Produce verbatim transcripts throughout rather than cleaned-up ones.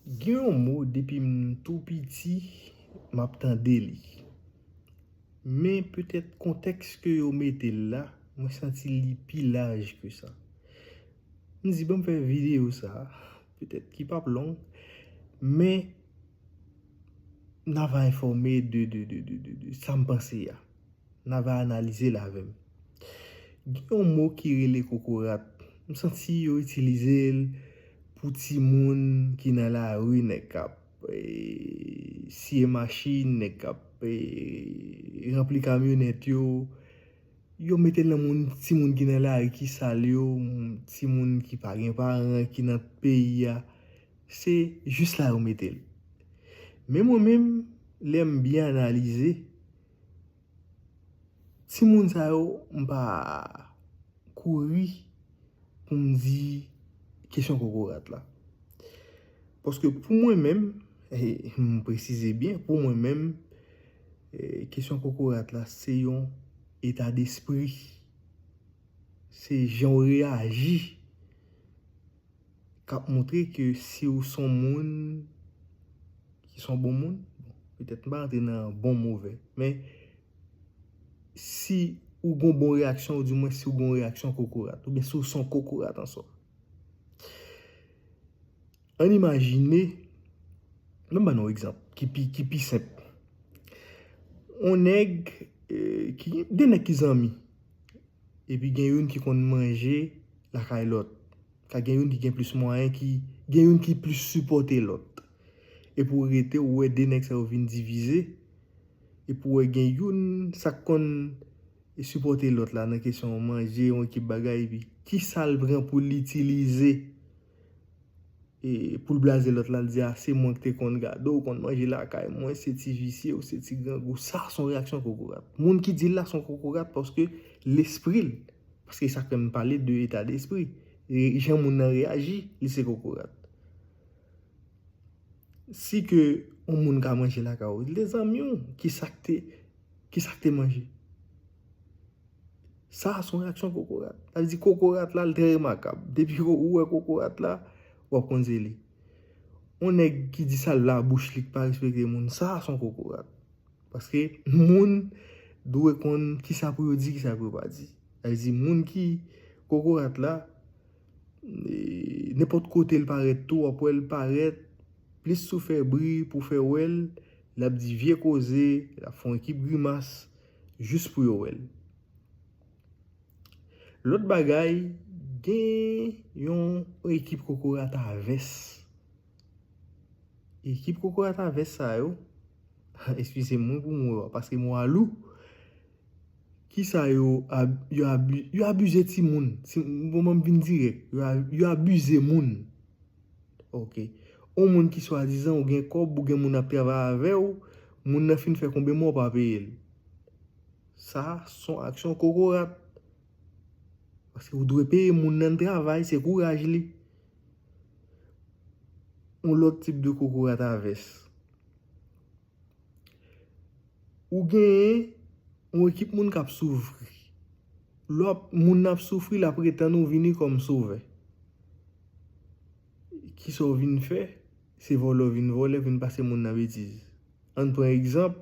Gen yon mo depi m tou piti, m ap tande li. Men petèt kontèks ke yo mete l la, mwen santi li pi laj ke sa. M di, "Ban m fè videyo sa a, petèt ki p ap long, men n a va enfòme de, de, de, de, de, de sa m panse a." N a va analize l avè m. Gen yon mo ki rele kokorat. M santi yo itilize l pou timoun ki nan lari, nèg k ap, e, siye machin, nèg k ap, e, ranpli kamyonèt yo. Yo mete l nan moun, timoun ki nan lari ki sal yo, m-, timoun ki pa gen paran, ki nan peyi a. Se jis la yo mete l. Men mwen menm, lè m byen analize, timoun sa yo, m pa kouri pou m di kesyon kokorat la. Paske pou mwen menm, e, m presize byen, pou mwen menm, e, kesyon kokorat la, se yon eta despri. Se jan w reyaji k ap montre ke si w s on moun ki s on bon moun, bon, petèt m pa rantre nan bon, movè, men si ou gon bon reyaksyon, ou di mwen si w gon reyaksyon kokorat, oubyen si w s on kokorat an swa. Ann imajine, ban m ban nou yon egzanp ki pi, ki pi senp. On nèg, e, ki, de nèg ki zanmi, epi gen youn ki konn manje lakay lòt. Ka gen youn ki gen plis mwayen, ki, gen youn ki plis sipòte lòt. Epi w rete, ou wè de nèg sa yo vin divize. Epi w wè gen youn sa k konn sipòte lòt la nan kesyon manje, yon ekip bagay, epi kisa l pran pou l itilize, e, pou l blaze lòt la, l di, "A, se mwen ki te konn gade w, ou konn manje lakay mwen, se ti visye, ou se ti grangou." Sa s on reyaksyon kokorat. Moun ki di l la s on kokorat paske lespri l, paske sa k fè m pale de eta despri, e, jan moun nan reyaji, li se kokorat. Si ke yon moun ka manje lakay ou, li te zanmi w, ki sa k te, ki sa k te manje? Sa a s on reyaksyon kokorat. Sa vle di kokorat la, l trè remakab. Depi ou wè kokorat la, w ap konn se li. On nèg ki di sa l la bouch li, ki pa respekte moun, sa a s on kokorat. Paske moun dwe konn kisa pou yo di, kisa pou yo pa di. Sa vle di moun ki kokorat la, e, nenpòt kote l parèt tou, w ap wè l parèt, plis sou fè bri pou fè wè l, l ap di vye koze, l ap fè yon ekip grimas, jis pou yo wè l. Lòt bagay, gen yon ekip kokorat a vès. Ekip kokorat a vès sa yo, eskize m wi pou mo a, paske mo a lou. Kisa yo ab-, yo abi-, yo abize timoun. Si, bon, ban m vin dirèk. Yo a-, yo abize moun. Ok. On moun ki swadizan ou gen kòb, ou gen moun ap travay avè w, moun nan fin fè konbyen mwa ou pa peye l. Sa, s on aksyon kokorat. Paske ou dwe peye moun nan travay, se kouraj li. On lòt tip de kokorat a vès. Ou genyen yon ekip moun k ap soufri. Lè w ap, moun nan ap soufri, l ap retann ou vini kòm sovè. Kisa w vin fè? Se vòlè w vin vòlè, vin pase moun nan betiz. Ann pran egzanp,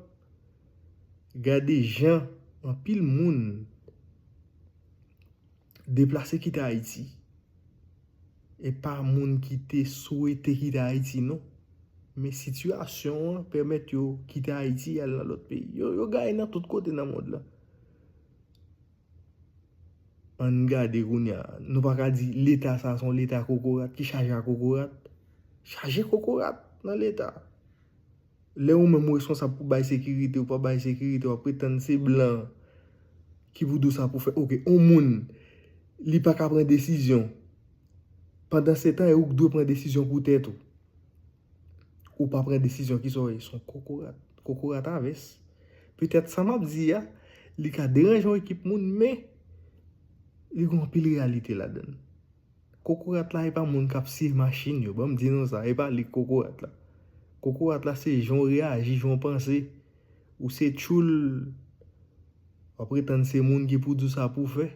gade jan anpil moun deplase kite Ayiti. E pa moun ki te swete kite Ayiti, non. Men sitiyasyon an pèmèt yo kite Ayiti, al nan lòt peyi. Yo, yo gaye nan tout kote nan mond lan. Ann gade kounye a. Nou pa ka di Leta sa a se yon Leta kokorat ki chaje a kokorat. Chaje kokorat nan Leta. Lè ou menm ou responsab pou bay sekirite, ou pa bay sekirite, w ap pretann se blan ki pou di w sa pou fè. Ok, on moun, li pa ka pran desizyon. Pandansetan, e ou k dwe pran desizyon pou tèt ou. Ou pa pran desizyon, kisa w ye? S on kokorat. Kokorat a vès. Petèt sa m ap di a, li ka deranje yon ekip moun, men li gen anpil reyalite ladan l. Kokorat la, e pa moun k ap siye machin yo. Ban m di nou sa, e pa li k kokorat la. Kokorat la, se jan w reyaji, jan w panse. Ou se tchoul, w ap pretann se moun ki pou di w sa pou fè.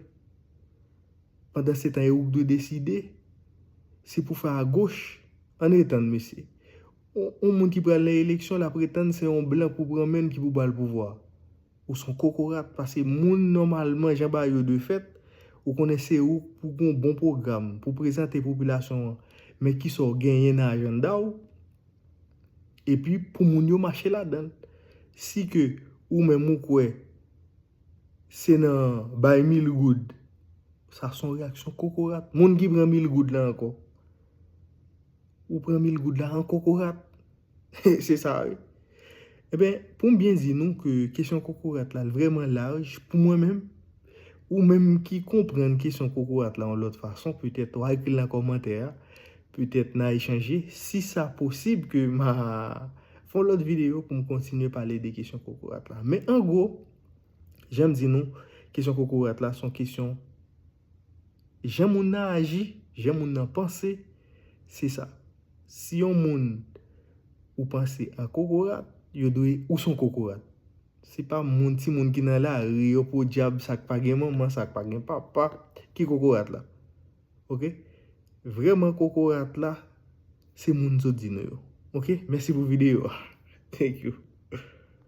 Pandansetan, e ou k dwe deside. Si pou fè agoch, ann retann, mesye. Yon moun ki pral nan eleksyon, l ap pretann se yon blan pou pran men l ki pou ba l pouvwa. Ou se yon kokorat, paske moun nòmalman jan bagay yo dwe fèt, ou konnen se ou pou gen yon bon pwogram pou prezante popilasyon an, men kisa w genyen nan ajanda w, epi pou moun yo mache ladan l. Si ke ou menm ou kwè se nan bay mil goud, sa se yon reyaksyon kokorat. Moun ki pran mil goud la ankò, ou pran mil goud la an kokorat. Se sa wi. Ebyen, pou m byen di nou ke kesyon kokorat la vrèman laj pou mwen menm. Ou menm ki konprann kesyon kokorat la yon lòt fason, petèt w a ekri l nan kòmantè a, petèt n a echanje. Si sa posib ke m a fè yon lòt videyo pou m kontinye pale de kesyon kokorat la. Men an gwo, jan m di nou, kesyon kokorat la se yon kesyon jan moun nan aji, jan moun nan panse, se sa. Si yon moun ou panse an kokorat, yo dwe ou se yon kokorat. Se pa moun, timoun ki nan lari yo, podyab, sa k pa gen manman, sa k pa gen papa, ki kokorat la. Oke? Vrèman kokorat la, se moun sot di nou yo. Oke? Mèsi pou videyo a. Thank you.